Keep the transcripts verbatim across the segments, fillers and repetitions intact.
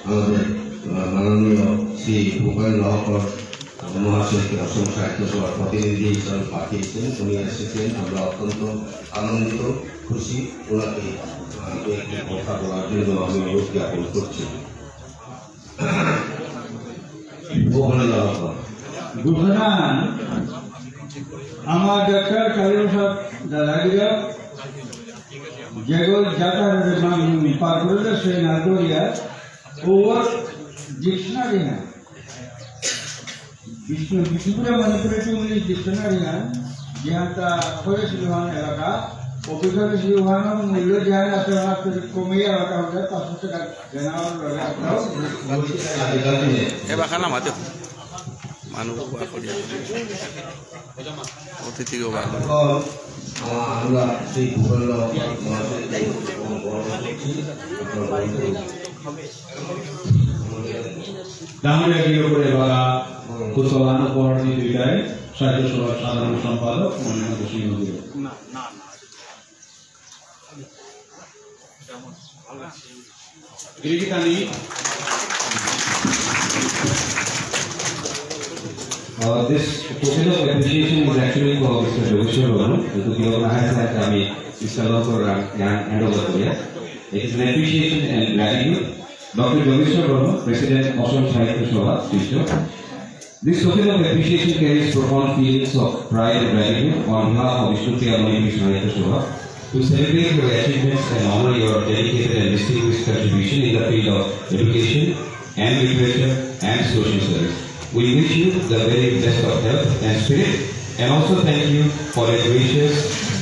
আমাদের, আহ, মাননীয় শ্রী ভূপেন লহকর মহাশয়কে অসম সাহিত্য সভার প্রতিনিধি হিসাবে পাঠিয়েছেন। উনি এসেছেন, আমরা অত্যন্ত আনন্দিত, খুশি। ওনাকে, আহ, দু একটি কথা বলার জন্য আমি অনুরোধ জ্ঞাপন করছি। ভূপেন লহকর। ঘোষণা, আমার ডক্টর কালীপ্রসাদ দাদাগিরা যেগো যাতায়াত মান পার করে সে না করিয়া ওর ডিকশনারি না। বিষ্ণু, বিষ্ণুপুরে মণিপুরে টু ইংলিশ ডিকশনারি না, যেহানটা করে সিলুহান এলাকা, অফিসরে সিলুহান মূল্য যেহান আছে, ওহান কমিয়ে এলাকা হলে পাঁচশো টাকা দেনা হলে এলাকা। এ বাখানা মাতে। মানু কোৱা কৰি আছে। অতিথি গো বাগ। এখন, আহ, আমরা সেই ভূখণ্ড ডাঙরিয়া গিরকরে বাগা কুতলানো পর দুইটাই সাহিত্য সভার সাধারণ সম্পাদক মনোনীত সিংহ গিরক। গিরিগিথানি। Uh, this token of appreciation is actually for Mister Jogeshwar Babu. কিন্তু কিরকম আহে স্যার, আমি Mister Longkor রা hand over করিয়া। It is an appreciation and gratitude. Doctor Jogeshwar Babu, President Assam Sahitya Sabha, Silchar. This token of appreciation carries profound feelings of pride and gratitude on behalf of Vishnupriya Manipuri Sahitya Sabha to celebrate your achievements and honor your dedicated and distinguished contribution in the field of education and literature and social service. We wish you the very best of health and spirit, and also thank you for your gracious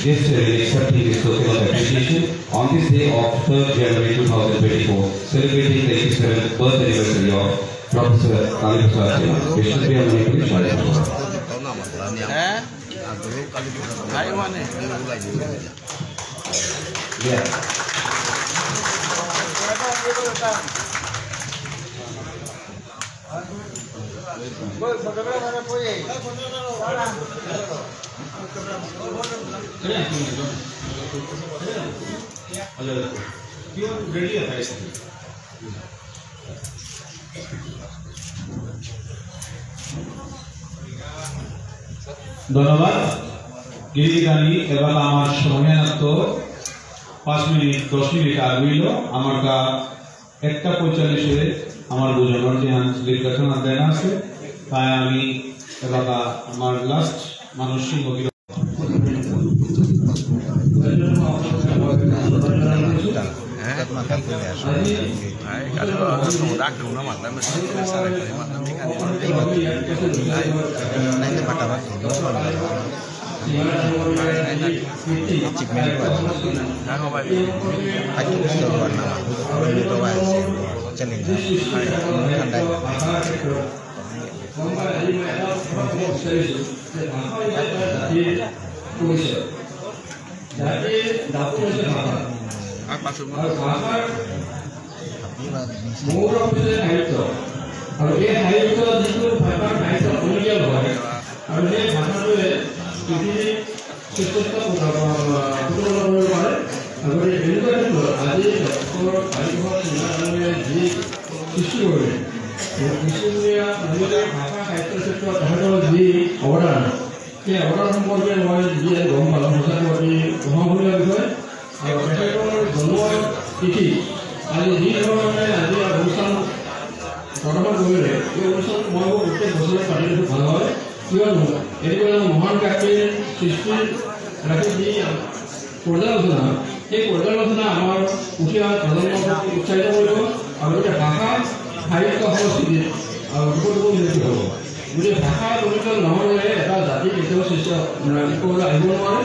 gesture in accepting this token of appreciation on this day of third January two thousand twenty-four, celebrating the eighty-seventh birth anniversary of Professor Kali Prasad Singh, Vishnupriya Manipuri Sahitya Sabha. হ্যাঁ? ভাই মানে। Yeah. ধন্যবাদ। গিরিগিথানি, এবার আমার সময় তো পাঁচ মিনিট, দশ মিনিট আর হইল। আমার কা একটা পঁয়তাল্লিশে আমার বুঝানোর যে আন স্লিপ দেখানো দেনা আছে, তাই আমি এবার আমার লাস্ট মানুষ সিংহ জাতিৰ দাপোন হৈছে ভাষা। আৰু ভাষাৰ মৌৰৱ হৈছে সাহিত্য। আৰু এই সাহিত্য যিটো ভাষাৰ সাহিত্য অমিয়াল হয়, আৰু সেই ভাষাটোৱে পৃথিৱীত শ্ৰেষ্ঠত্ব প্ৰদৰ্শন কৰিব পাৰে। গতিকে এনেকুৱা ক্ষেত্ৰত আজি ডক্টৰ কালীপ্ৰসাদ সিংহ ডাঙৰীয়াই যি সৃষ্টি কৰিলে, বিষ্ণুপ্ৰিয়া মণিপুৰী ভাষা সাহিত্য ক্ষেত্ৰত তেখেতৰ যি অৱদান, সেই অৱদান সম্পৰ্কে মই যি আজি গম পালোঁ, সঁচাকৈ অতি প্ৰশংসনীয় বিষয়। আৰু তেখেতৰ জন্ম তিথি আজি যি ধৰণে আজি অনুষ্ঠান বৰ্তমান কৰিলে, এই অনুষ্ঠানটো মই মোৰ প্ৰত্যেক বছৰে পাতিলে খুব ভাল হয়। কিয়নো এনেকুৱা এজন মহান ব্যক্তিৰ সৃষ্টি ৰাখি যি পৰ্যালোচনা, সেই পৰ্যালোচনা আমাৰ উঠি অহা প্ৰজন্মক উৎসাহিত কৰিব আৰু লগতে ভাষা, সাহিত্য, সংস্কৃতিত, আহ, উপযোগী হ'ব। গতিকে ভাষা জড়িত নহ'লে এটা জাতি কেতিয়াও সৃষ্টি, মানে, উপৰলৈ আহিব নোৱাৰে।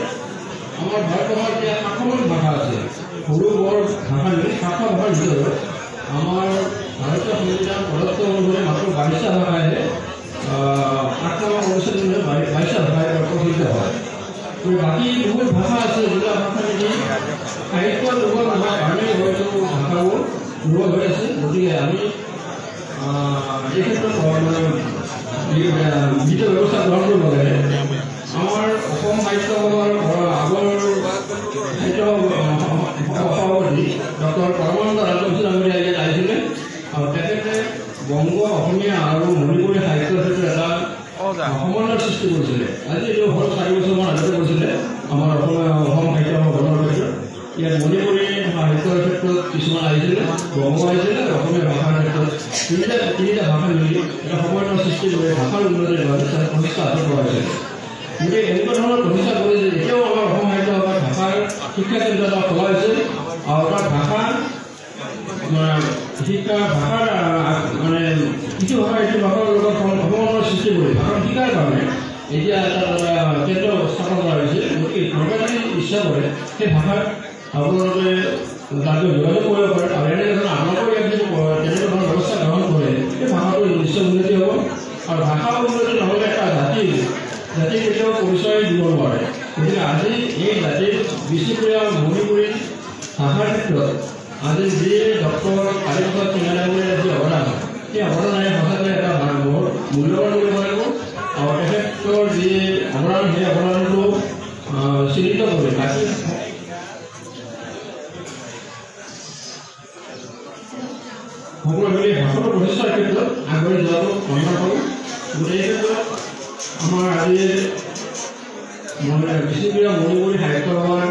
আমাৰ ভাৰতবৰ্ষত এতিয়া সাতশমান ভাষা আছে। সৰু বৰ ভাষা নেকি, সাতশ ভাষাৰ ভিতৰত আমাৰ ভাৰতীয় সংবিধান প্ৰদত্ত অনুসৰি মাত্ৰ বাইশটা ভাষাহে, আহ, আঠটা মান অনুচ্ছেদ অনুসৰি বাই-, বাইশটা ভাষাই প্ৰচলিত হয়। তো বাকী বহুত ভাষা আছে, যিবিলাক ভাষা নেকি সাহিত্য দুৰ্বল নহয়, কাৰণে হয়তো ভাষাবোৰ দুৰ্বল হৈ আছে। গতিকে আমি আহ, এই ক্ষেত্ৰত, আহ, মানে, এই, আহ, বিহিত ব্যৱস্থা গ্ৰহণ কৰিব লাগে। আমাৰ অসম সাহিত্য সভাৰ, আহ, আগৰ সাহিত্য, আহ, সভাপতি ডক্টৰ পৰমানন্দ ৰাজবংশী ডাঙৰীয়া ইয়াত আহিছিলে। আৰু তেখেতে বংগ, অসমীয়া আৰু মণিপুৰী সাহিত্যৰ ক্ষেত্ৰত এটা, অ, যা। আহ, সমন্বয় সৃষ্টি কৰিছিলে। আজি এইটো হ'ল চাৰি বছৰমান আগতে কৰিছিলে আমাৰ অসমীয়া, অসম সাহিত্য সভাৰ ক্ষেত্ৰত। ইয়াত মণিপুৰী সাহিত্যৰ ক্ষেত্ৰত কিছুমান আহিছিলে, বংগ আহিছিলে আৰু অসমীয়া ভাষাৰ ক্ষেত্ৰত তিনিটা, তিনিটা ভাষা মিলি এটা সমন্বয় সৃষ্টি কৰি ভাষাৰ উন্নতিৰ বাবে এটা প্ৰচেষ্টা হাতত লোৱা হৈছিলে। গতিকে এনেকুৱা ধৰণৰ প্ৰচেষ্টা কৰি যে এতিয়াও আমাৰ অসম সাহিত্য সভাৰ ভাষাৰ শিক্ষা কেন্দ্ৰ এটা খোলা হৈছে আৰু তাত ভাষা, আহ, শিক্ষা, ভাষাৰ, আহ, মানে ইটো ভাষা ইটো ভাষাৰ লগত সম-, সমন্বয় সৃষ্টি কৰি ভাষা শিকাৰ কাৰণে এতিয়া এটা, আহ, কেন্দ্ৰ স্থাপন কৰা হৈছে। গতিকে চৰকাৰে যদি ইচ্ছা কৰে সেই ভাষাত আপোনালোকে তাতে যোগাযোগ কৰিব পাৰে আৰু এনে ধৰণৰ আপোনালোকৰ ইয়াত যদি ক-, তেনেকুৱা ধৰণৰ ব্যৱস্থা গ্ৰহণ কৰে, সেই ভাষাটো নিশ্চয় উন্নতি হ'ব। আৰু ভাষা উন্নতি নহ'লে এটা জাতি, জাতি কেতিয়াও পৰিচয় দিব নোৱাৰে। গতিকে আজি এই জাতিৰ বিষ্ণুপ্ৰিয়া মণিপুৰী ভাষাৰ ক্ষেত্ৰত আজি যি ডক্টৰ কালীপ্ৰসাদ সিংহা ডাঙৰীয়াৰ যি অৱদান, সেই অৱদান আমি সঁচাকৈ এটা ভাল, বহুত মূল্যৱান বুলি ক'ব লাগিব। আৰু তেখেতৰ যি অৱদান, সেই অৱদানটো, আহ, চিহ্নিত কৰি বাকী সকলো মিলি ভাষাৰ প্ৰচেষ্টাৰ ক্ষেত্ৰত আগবাঢ়ি যোৱাটো কামনা কৰোঁ। গতিকে এই ক্ষেত্ৰত আমাৰ আজি মই বিষ্ণুপ্ৰিয়া মণিপুৰী সাহিত্য সভাৰ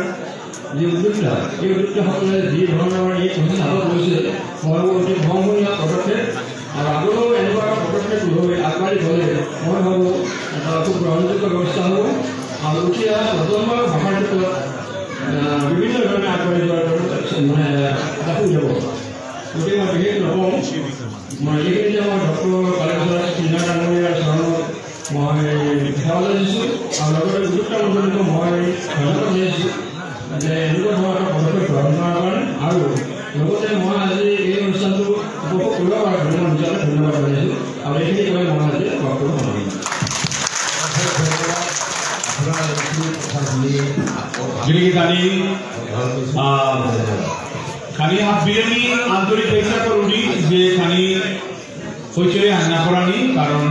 যি উদ্যোক্তা, এই উদ্যোক্তাসকলে যি ধৰণৰ এই প্ৰচেষ্টা হাতত লৈছে, মই অতি প্ৰশংসনীয় পদক্ষেপ। আৰু আগলৈও এনেকুৱা পদক্ষেপ লৈ আগবাঢ়ি গ'লে মই ভাবোঁ এটা খুব গ্ৰহণযোগ্য ব্যৱস্থা হ'ব। আৰু উঠি অহা প্ৰজন্মৰ ভাষাৰ ক্ষেত্ৰত, আহ, বিভিন্ন ধৰণে আগবাঢ়ি যোৱাৰ ক্ষেত্ৰত, মানে, এটা সুযোগ হ'ব। গতিকে মই বিশেষ নকওঁ। মই এইখিনিতে মই ডক্টৰ কালীপ্ৰসাদ সিংহা ডাঙৰীয়াৰ চৰণত মই সেৱা জনাইছোঁ আৰু লগতে উদ্যোক্তা মণ্ডলীকো মই ধন্যবাদ জনাইছোঁ যে এনেকুৱা ধৰণৰ এটা পদক্ষেপ গ্ৰহণ কৰাৰ কাৰণে। আৰু লগতে মই আজি এই অনুষ্ঠানটো উপভোগ কৰিব পৰাৰ কাৰণে মই নিজকে ধন্যবাদ জনাইছোঁ। আৰু এইখিনি কৈ মই আজি বক্তব্য সামৰণি মাৰিছোঁ। অশেষ ধন্যবাদ। আপোনাৰ যিখিনি কথা শুনি গিৰিগিথানি, আহ, খানি হাবিরেনি আন্তরিক চেষ্টা করুনি যে খানি হইচই হান্না করানি, কারণ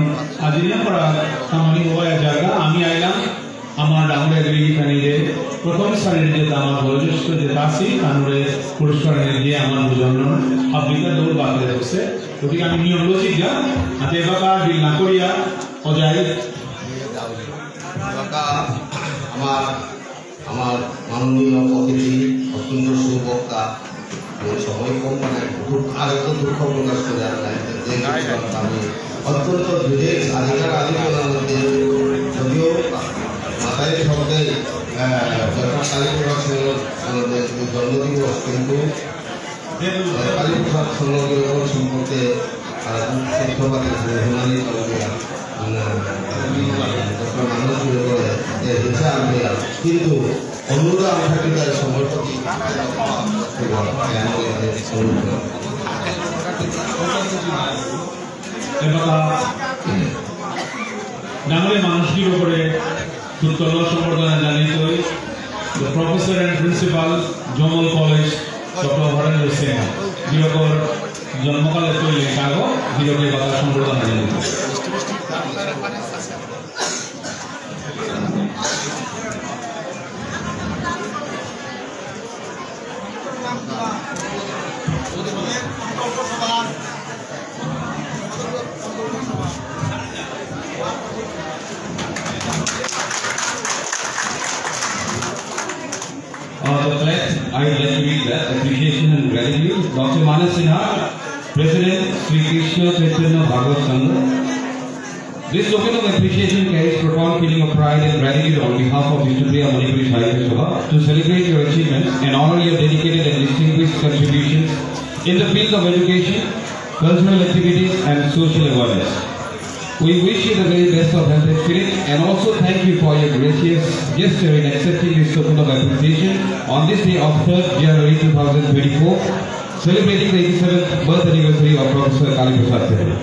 আজি না করা সামানি হওয়া এক জায়গা। আমি আইলাম আমার ডাঙরে গিরি গিথানি রে প্রথম শ্রেণীর যে আমার বয়োজ্যেষ্ঠ যে দাসী, তানুরে পুরস্কার নিয়ে দিয়ে আমার বুঝানো হাবিকা দৌড় বাঁধতে হচ্ছে। গতিকে আমি নিয়ম লজিক যা, হাতে বাঁকা ডিল না করিয়া অজায়। এবাকা আমার, আমার মাননীয় অতিথি, অত্যন্ত সুবক্তা, ওই সময় কম মানে খুব আরো দুঃখ প্রকাশ করে আর নাই, যে আমি অত্যন্ত বিশেষ আজিকার আলোচনার মধ্যে যদিও মাথায় শব্দে, আহ, যথা কালী প্রকাশ জন্মদিবস, কিন্তু কালীপ্রসাদ সংগ্রহণ সম্পর্কে, আহ, তথ্যপাতি শুনানি করবে, আহ, ডক্টর মানস করে যে হিংসা আনবে, কিন্তু অনুরোধ আমি থাকি তার সময় প্রতি জ্ঞান দিয়ে অনুরোধ করব। এবাকা ডাঙরে মানুষটির উপরে উত্তর সম্বর্ধনা জানিয়ে the Professor and Principal, Jomol College, doctor Harendra Singha, গিরকর জন্মকালে তৈরি কাগজ, গিরকে বাতা সম্বর্ধনা জানিয়ে। Uh, the pledge, I would like to read that appreciation and gratitude. Doctor Manas Sinha, President, Sri Krishna Chaitanya Bhagavat Sangha. This token of appreciation carries profound feeling of pride and gratitude on behalf of Bishnupriya Manipuri Sahitya Sabha to celebrate your achievements and honor your dedicated and distinguished contributions in the field of education, cultural activities, and social awareness. We wish you the very best of health and spirit and also thank you for your gracious gesture in accepting this token of appreciation on this day of third January two thousand twenty-four, celebrating the eighty-seventh birth anniversary of Professor Kali Prasad Sinha.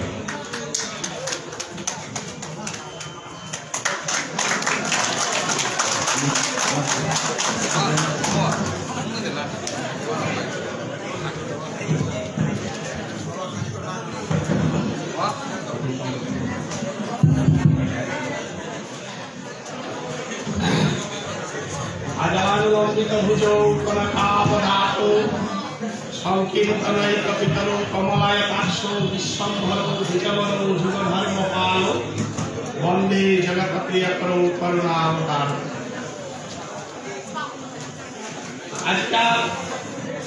Adanulombito bhujau kanakapadhato সংকীর্তনৈকপিতরো কমলায়তাক্ষো বিশ্বম্ভরো দ্বিজবরো যুগধর্মপালো বন্দে জগৎপ্রিয়করো করুণাবতারো। আজকাল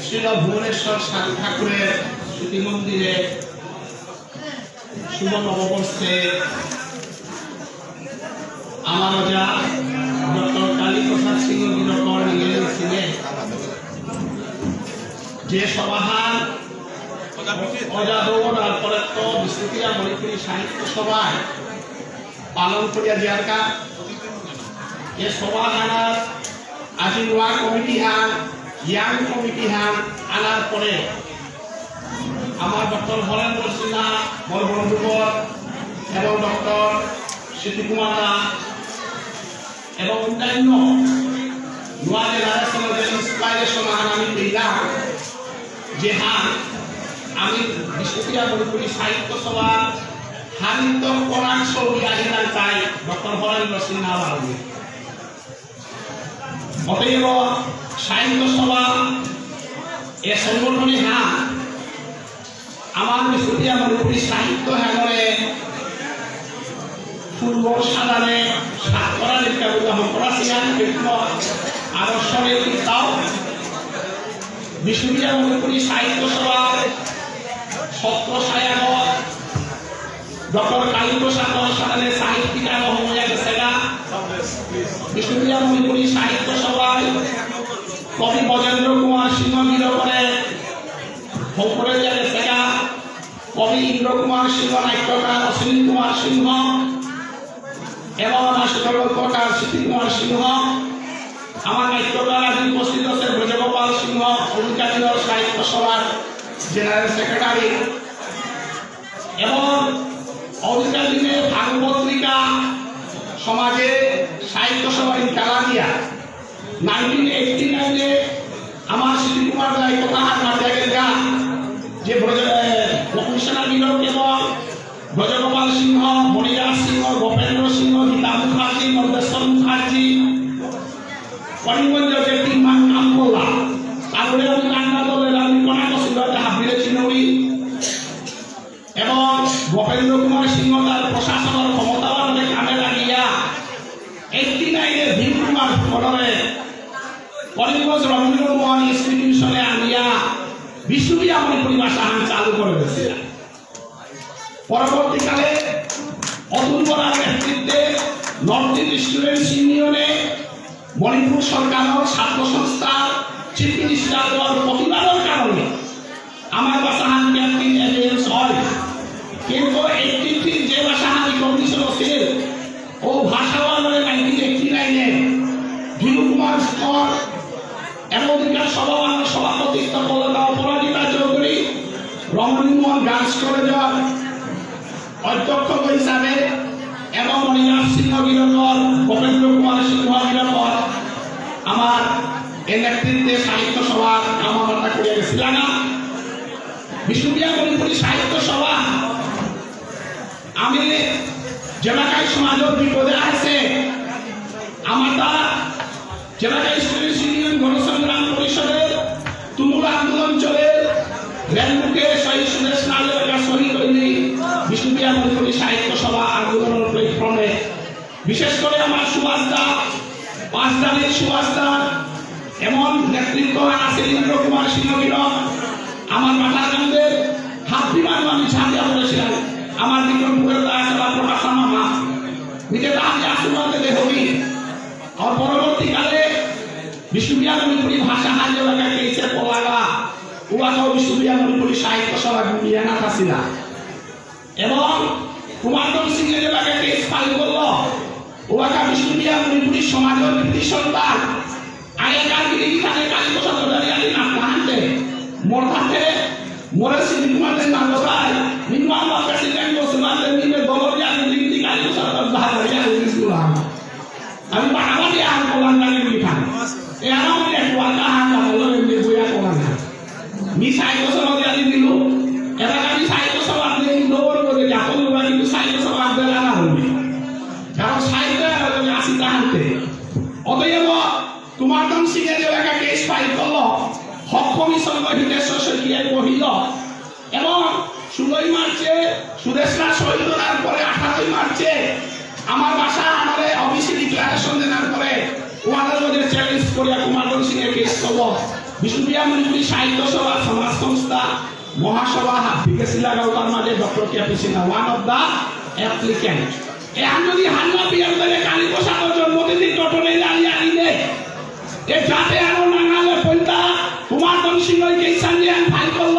শ্রীল ভুবনেশ্বর সাধু ঠাকুরের স্মৃতি মন্দিরে শুভ নববর্ষে আমার ওজা ডক্টর কালীপ্রসাদ সিংহ গিরকর নিয়ে সিংহে যে সভাহান ওজা দৌড়ার পরে তো বিষ্ণুপ্রিয়া মণিপুরী সাহিত্য সভায় পালন করিয়া দিয়ারকা। এ সভাহানার আজি নুয়া কমিটি হান, ইয়াং কমিটি হান আনার পরে আমার ডক্টর হরেন্দ্র সিনহা, মোর বন্ধুবর এবং ডক্টর স্মৃতি কুমার দা এবং অন্যান্য নুয়া জেনারেশনের যে ইন্সপিরেশন হান আমি পেলাম, যে হান আমি বিষ্ণুপ্রিয়া মণিপুরী সাহিত্য সভা হানিত করাক সৌদি আহিলাম চাই ডক্টর হরেন্দ্র সিনহা বাবু। অতএব সাহিত্য সভা এ সংগঠনে হা আমার বিষ্ণুপ্রিয়া মণিপুরী সাহিত্য হ্যাঙরে ফুলর সাদানে সাতকরা নিকা বুলা হকরা সিয়ান কৃষ্ণ আদর্শনে পিতাও বিষ্ণুপ্রিয়া মণিপুরী সাহিত্য সভার সত্র সায়াগর ডক্টর কালীপ্রসাদ সাদানে সাহিত্যিক আগ হইয়া গেছেগা। বিষ্ণুপ্রিয়া মণিপুরী সাহিত্য সভায় কবি ব্রজেন্দ্র কুমার সিংহ গিরকরে হকরে দিয়া গেছেগা। কবি ইন্দ্র কুমার সিংহ, নাট্যকার অশ্বিনী কুমার সিংহ এবং আমার ছোট গল্পকার স্মৃতি কুমার সিংহ, আমার নাট্যকার আজ উপস্থিত আছে ব্রজগোপাল সিংহ, অধিকারী সাহিত্য সভার জেনারেল সেক্রেটারি। এবং অবিকালীনে ভাগবত্রিকা সমাজে সাহিত্য সভা ইনকালা দিয়া নাইনটিন এইটটি নাইনে আমার স্মৃতি কুমার রায় কথা হাত মাতিয়া গেলগা যে ব্রজ-, এ, কমিশনার গিরক এবং ব্রজগোপাল সিংহ, মণিরাজ সিংহ, গোপেন্দ্র সিংহ, গীতা মুখার্জি, নন্দেশ্বর মুখার্জি, করিমগঞ্জ যে তিন মাস কাম করলা, তারপরে আমি কান্না করলে আমি কোনা কসুরাতে হাবিরে চিনৌরি। এবং গোপেন্দ্র কুমার সিংহ তার প্রশাসনের ক্ষমতাবান কামে লাগিয়া এইটটি নাইনে ভীম কুমার কলরে করিমগঞ্জ রবীন্দ্র মোহন ইনস্টিটিউশনে আনিয়া বিষ্ণুপ্রিয়া মণিপুরী ভাষা হান চালু করে দিয়েছিল। পরবর্তীকালে অতুল বরার নেতৃত্বে নর্থ ইস্ট স্টুডেন্টস ইউনিয়নে মণিপুর সরকারর ছাত্র সংস্থার চিফ মিনিস্টারর প্রতিবাদর কারণে আমার ভাষাহান ক্যাপ্টেন এলিয়েন্স হয়। কিন্তু এইটটি থ্রি যে ভাষাহান রিকগনিশন আছিল, ও ভাষাহানরে নাইনটিন এইটটি নাইনে ভীম কুমার কর এবং অধিকার সভাহানর সভাপতিত্ব করলা অপরাজিতা চৌধুরী, রমণী মোহন গার্লস কলেজর অধ্যক্ষ হিসাবে এবং মণিরাজ সিংহ গিরকর, গোপেন্দ্র কুমার সিংহ গিরকর আমার এ নেতৃত্বে সাহিত্য সভার কাম বার্তা করিয়া গেছিলাম। বিষ্ণুপ্রিয়া মণিপুরী সাহিত্য সভা আমি যেবাকাই সমাজর বিপদে আছে, আমার তা যেবাকাই স্টুডেন্টস ইউনিয়ন গণসংগ্রাম পরিষদের তুমুল আন্দোলন চলে, রেলমুখে শহীদ সুদেষ্ণা এলাকা শহীদ হইনি বিষ্ণুপ্রিয়া মণিপুরী সাহিত্য সভা আন্দোলনের প্ল্যাটফর্মে বিশেষ করে আমার সুভাষ দা, পাঁচদানির সুভাষ দা, এমন নেতৃত্ব আছে ইন্দ্র কুমার সিংহ গিরক, আমার মাথার কান্দে হাত বিমান আমি ছাপিয়া পড়েছিলাম। আমার বিক্রমপুরের দা আছে আমার প্রকাশ মামা, নিজে দা আমি আসুমাতে দে হবি। আর পরবর্তীকালে বিষ্ণুপ্রিয়া মণিপুরী ভাষা হারিয়ে লাগা কেসে পলাগা, উবাকাও বিষ্ণুপ্রিয়া মণিপুরী সাহিত্য সভা গুলিয়া না থাসিলা। এবং কুমার ধন সিংহে যে বাগে কেস ফাইল করলো, ওয়াকা বিষ্ণুপ্রিয়া মণিপুরী সমাজের কৃতি সন্তান, আগেকার গিরি গিথানে কালী প্রসাদ অধিকারী আলী না তাহান্তে, মোর তাতে, মোরে সিদ্ধি কুমার দেব নান্দবাই, নির্মাণ বা প্রেসিডেন্ট বসুমান দেব নিমে দলরিয়া গিরি গিরি কালী প্রসাদ অধিকারী আলী দিসুলাম। আমি বাড়াবাড়ি আর কমান গাড়ি গিরি খান। এ আমার এক ওয়াকা হান না বলো এমনি বইয়া কমান হান। মি সাহিত্য সভা জানি দিলু, এবার আমি সাহিত্য সভা আপনি দৌড় করে যাপন করবা, কিন্তু সাহিত্য সভা আপনার আনা হইবে। কারণ সাহিত্য আর আমি আসি তাহান্তে। অতএব কুমার ধন সিংহে যে একটা কেস ফাইল করলো, হক কমিশন হিতেশ্বর শইকীয়ায় কহিল এবং ষোলোই মার্চে সুদেষ্ণা শহীদ হওয়ার পরে আঠারোই মার্চে আমার ভাষা আমারে ওবিসি ডিক্লারেশন দেনার পরে ওয়ানার মধ্যে চ্যালেঞ্জ করিয়া কুমার ধন সিংহে কেস করল। বিষ্ণুপ্রিয়া মণিপুরী সাহিত্য সভা, সমাজ সংস্থা, মহাসভা হাব্বিকে সিলাগাঁওতার মাঝে doctor K P Sinha, one of the applicant। এহান যদি হান্না পিয়ার তাহলে কালী প্রসাদর জন্মদিন টটনে লালি আনি দে। এ জাতে আরো নাঙালে পন্থা কুমার ধন সিংহই কেস আনিয়ান ফাইল করল।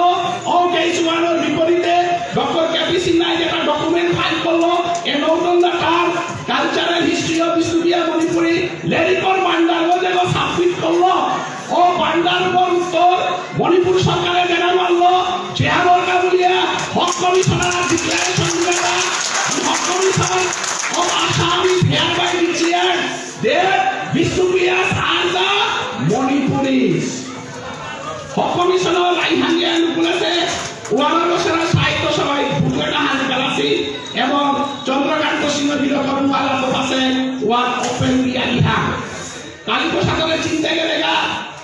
ও কেস ওয়ানর বিপরীতে ডক্টর কে পি সিনহায় যেটা ডকুমেন্ট ফাইল করল, এ নৌতন দাতার কালচারাল হিস্ট্রি অফ বিষ্ণুপ্রিয়া মণিপুরী লেরিকর ভান্ডার ও যেটা সাবমিট করল, ও ভান্ডার উপর উত্তর মণিপুর সরকারে দেনা মারল, চেয়ারর কাবুলিয়া হক কমিশনার ডিক্লারেশন দিলেতা, Haque commission of Assam is hereby declared that Bishnupriyas are the Manipuris। Haque commissioner রাইহাঙ্গে অনুকূলতে ওয়ানর সারা সাহিত্য সভায় বুকলেট আহান গালাসি এবং চন্দ্রকান্ত সিংহ বিরকর ওয়ালা তো পাশে ওয়ান ওপেন বিয়ারিহা। কালীপ্রসাদরে চিনতে গেলেগা,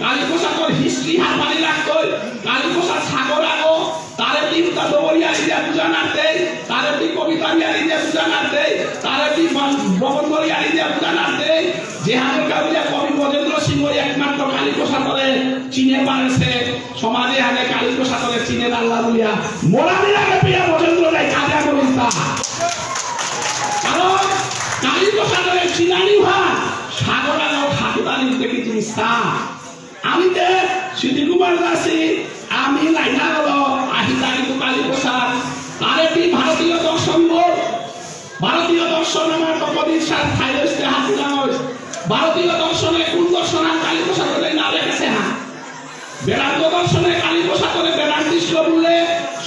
কালীপ্রসাদর হিস্ট্রি হারপানি লাগতই, কালীপ্রসাদ সাগর আগো, তারে তি উতা দৌড়িয়া লিদিয়া বুঝা নাতে, তারে তি কবিতা দিয়া লিদিয়া বুঝা নাতে, তারে তি বন-, ববন করিয়া লিদিয়া বুঝা নাতে, যে হাজার কাবিয়া কবি ব্রজেন্দ্র সিংহ একমাত্র কালীপ্রসাদরে চিনে পারেছে, সমাজে আগে কালীপ্রসাদরে চিনে দাল্লা বলিয়া, মোরা মিলাকে পেয়া ব্রজেন্দ্র নাই কাজে বলুন তা। কারণ কালীপ্রসাদরে চিনানি হা, সাগর আগো ঠাকুরানি দেখি তুমি সা। আমি তে সিদ্ধি কুমার দাসী, আমি লাইনা হলো, আহি তারিখ কালীপ্রসাদ, তারে তি ভারতীয় দর্শন বল। ভারতীয় দর্শন আমার তপদীপ স্যার থাইলসতে হাত দিলাম। ভারতীয় দর্শনে কোন দর্শন আর কালীপ্রসাদ বলে না লেখেছে হ্যাঁ। বেদান্ত দর্শনে কালীপ্রসাদরে বেদান্তিস্ট বুললে,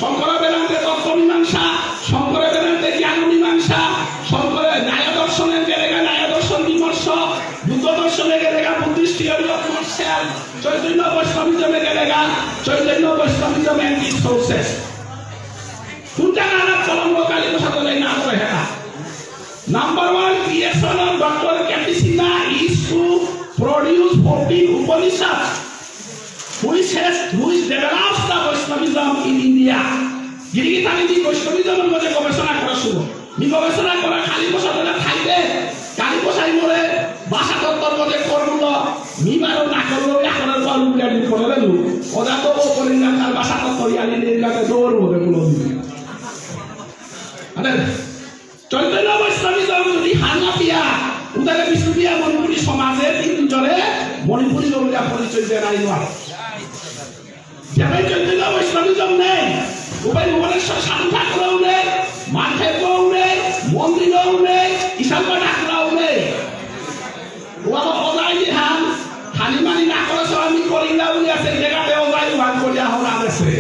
শঙ্কর বেদান্তে তত্ত্ব মীমাংসা, শঙ্কর বেদান্তে জ্ঞান মীমাংসা, শঙ্কর ন্যায় দর্শনে গেলেগা ন্যায় দর্শন বিমর্শ, বুদ্ধ দর্শনে গেলেগা Buddhist theory of marshal, Chaitanya বৈষ্ণবিজমে গেলেগা Chaitanya Vaishnavism and its sources। কোনটা নানা কলম কালীপ্রসাদ না করে হেতা। Number one creation of Doctor K P Sinha is to produce fourteen Upanishads, which has, which develops the Vaishnavism in India. গিরিগিথানি দি বৈষ্ণবিজমর মধ্যে গবেষণা করা শুরু। মি গবেষণা করা কালীপ্রসাদ না থাইবে। কালীপ্রসাদ মোরে ভাষা তত্ত্বর মধ্যে করমুল, মি বারো না করলো, এখন আর পালু বুলে আমি করে বেলু। ওদা তো ও করে না, তার ভাষা তত্ত্ব ইয়ালি নিয়ে গেছে দৌড় হবে কোনো দিন। মানে, চৈতন্য বৈষ্ণবিজম যদি হার না পিয়া, উদারে বিষ্ণুপ্রিয়া মণিপুরী সমাজে তিন জনে মণিপুরী লোকরা পরিচয় দেনাই নয়। যেমন চৈতন্য বৈষ্ণবিজম নেই, উবাই ভুবনেশ্বর সাধু ঠাকুরও নেই, মানঠেপও নেই, মন্দিরও নেই, ইশালপা ঠাকুরও নেই। ওরা তো ওজাই দিহান, হানিমানি না করে স্বামী করিলা উনি আছে, জায়গাতে ওজাই ভাগ করিয়া হরা আছে।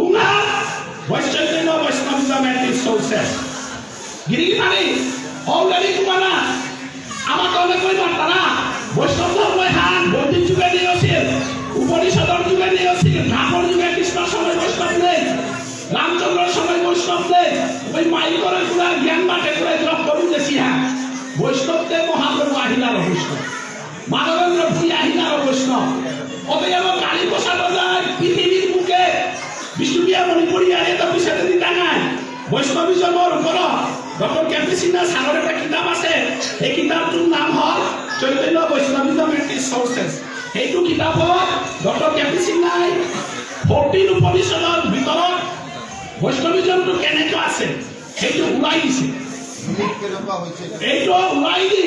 উঙা বৈষ্ণব বৈষ্ণবিজম and its sources। গিরিগিথানি, already তোমারা আমার তো অনেক কই মারতারা, বৈষ্ণব ধর্ম হান বৈদিক যুগে নিয়ে আসিল, উপনিষদর যুগে নিয়ে আসিল, দ্বাপর যুগে কৃষ্ণর সময় বৈষ্ণব নেই, রামচন্দ্রর সময় বৈষ্ণব নেই, ওই মাইকরের কুড়া জ্ঞান বাটে কুড়া দ্রব্য বুঝেছি হ্যাঁ, বৈষ্ণব তে মহাপ্রভু আহিলা বৈষ্ণব। মাধবেন্দ্র পুরী আহিলা বৈষ্ণব। অতএব কালীপ্রসাদ রায় পৃথিবীর বুকে বিষ্ণুপ্রিয়া মণিপুরী আর এত পিছনে দিতা নাই। বৈষ্ণবিজমর উপর ডক্টর কে পি সিনহা স্যারর একটা কিতাব আছে। এই কিতাবটোর নাম হল চৈতন্য বৈষ্ণবিজম and its sources। এইটো কিতাবত ডক্টৰ কে পি সিনহাই ফৰ্টিন উপনিষদৰ ভিতৰত বৈষ্ণবিজমটো কেনেকৈ আছে সেইটো ওলাই দিছে। এইটো ওলাই দি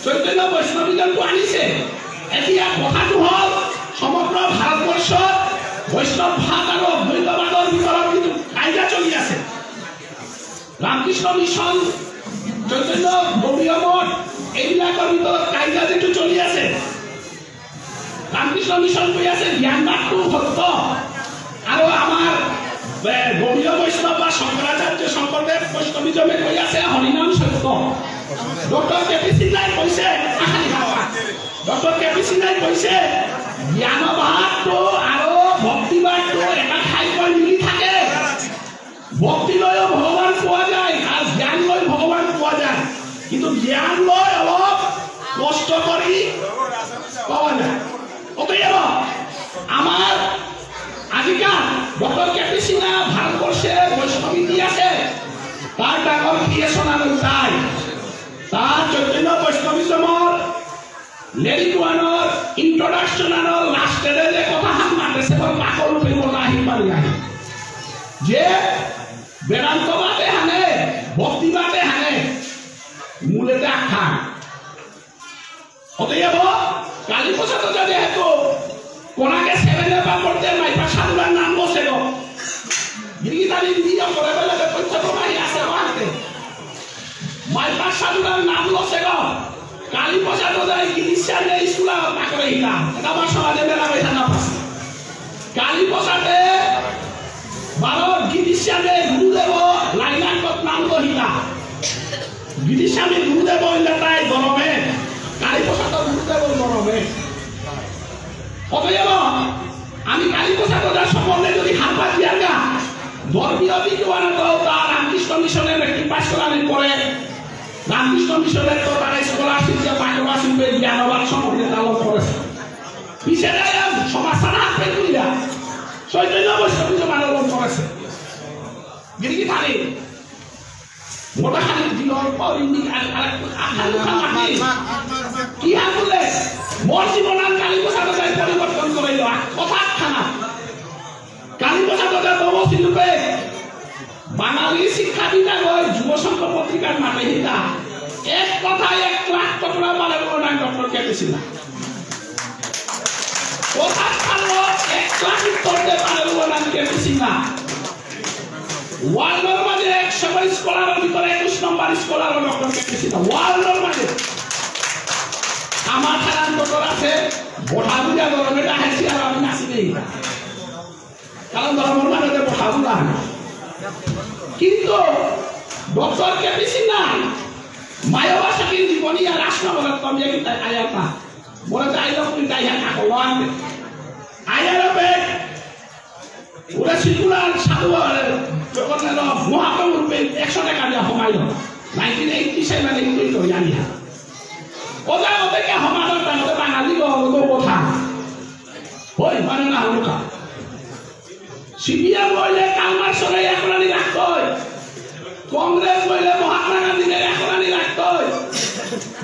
চৈতন্য বৈষ্ণবিজমটো আনিছে। এতিয়া কথাটো হ'ল সমগ্ৰ ভাৰতবৰ্ষত বৈষ্ণৱবাদ আৰু অদ্বৈতবাদৰ ভিতৰত যিটো কাজিয়া চলি আছে, ৰামকৃষ্ণ মিছন, চৈতন্য গৌড়ীয় মঠ, এইবিলাকৰ ভিতৰত কাজিয়া যিটো চলি আছে, ৰামকৃষ্ণ মিছন কৈ আছে জ্ঞানবাদটো সত্য, আৰু আমাৰ, এ, গৌড়ীয় বৈষ্ণৱ বা শংকৰাচাৰ্য শংকৰদেৱ বৈষ্ণৱিজমে কৈ আছে হৰিনাম সত্য। ডক্টৰ কে পি সিনহাই কৈছে, ডক্টৰ কে পি সিনহাই কৈছে, জ্ঞানবাদটো আৰু ভক্তিবাদটো এটা ঠাইত গৈ মিলি থাকে। ভক্তি লৈও ভগৱান পোৱা যায় আৰু জ্ঞান লৈ ভগৱান পোৱা যায়, কিন্তু জ্ঞান লৈ অলপ কষ্ট কৰি পোৱা যায়। অতএব আমার আজিকার ডক্টর কে পি সিনহা ভারতবর্ষে বৈষ্ণব ইতিহাসে তার ডাঙর ক্রিয়েশন আনল তাই। তার চৈতন্য বৈষ্ণবিজমর লেরিক ওয়ানর ইন্ট্রোডাকশন আনল লাস্টে যে কথা হান মাতেসে বল মাকল উপরে বলা আহি পারি আহি। যে বেদান্তবাদে হানে, ভক্তিবাদে হানে, মূলেতে আখ্যান। অতএব কালীপ্রসাদ ওঝা যেহেতু কোনাকে সেভেন এ পা পড়তে মাইপা সাধুরার নাম বসে গো। গিরিগিতানি বিয়ে করে বেলা যে পঞ্চম মাই আসে বাহাতে। মাইপা সাধুরার নাম লসে গো। কালীপ্রসাদ ওঝাই গিরিশানে স্কুল আর না করে হিলা। এটা আমার সমাজে মেলা বেশা না পাস। কালীপ্রসাদে বারো গিরিশানে গুরুদেব লাইনাঙ্গত নাম লহিলা। গিরিশানে গুরুদেব ইলাতাই গরমে। কালীপ্রসাদ গুরুদেব গরমে। অতএব আমি কালীপ্রসাদ ওঝার সম্বন্ধে যদি হারপাত দিয়ার গা, ধর্মীয় দিক ওয়ানা তো তা রামকৃষ্ণ মিশনে মেট্রিক পাস করার পরে রামকৃষ্ণ মিশনের তো তারা স্কলারশিপ যে পাঠক আসবে জ্ঞানবাদ সম্বন্ধে লালন করেছে। পিছে যায় সমাজ সারা হাত পেয়ে তুলিয়া চৈতন্য বৈষ্ণব যে মানবন করেছে। গিরিগিথানি মোটা খালি দিল, পরিমিত আর, আর, আর, আর, আর, আর, আর, কি হাত তুলে? মোর জীবন আর কালীপ্রসাদ ওঝাই পরিবর্তন করে দেওয়া। কথা খানা। কালীপ্রসাদ ওঝা তব শিল্পে বাঙালি শিক্ষাবিদ আগই যুব সংঘ পত্রিকার মাতে হিতা। এক কথায় এক লাখ টুকরা পারে বলে নাই ডক্টর কে পি সিনহা। কথা খালো এক লাখ উত্তর দে পারে বলে নাই কে পি সিনহা। ওয়ার্ল্ডর মাঝে একশো স্কলার ভিতরে একুশ নম্বর scholar doctor K P Sinha. ওয়ার্ল্ডর মাঝে। আমার ঠারান ডক্টর আছে, বঠা বুঝা গরমে ডাহেছি আর আমি নাচি নেই। কারণ ধর্মর মানুষের কথা বলা হয় না। কিন্তু ডক্টর কে পি সিনহা মায়াবা সাকিন জীবনী আর রাসনা বলার তবে কি তাই আয়াতা। বলে তাই লোক কিন্তু আয়া না করলো আনবে। আয়ার হবে ওরা সিকুলার সাধু আর যখন এর মহাপ্রভুর পে একশো টাকা দিয়ে হমাইল। নাইনটিন এইটটি সেভেন এইটটি তো জানি না। ওটা ওদেরকে হমানোর তাহলে বাঙালি লোক কথা। ওই মানে না হলো কা। সি পি এম বইলে কালমার সঙ্গে এখন আনি রাখতই। কংগ্রেস বইলে মহাত্মা গান্ধীকে এখন আনি রাখতই।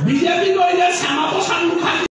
বি জে পি বইলে শ্যামাপ্রসাদ মুখার্জি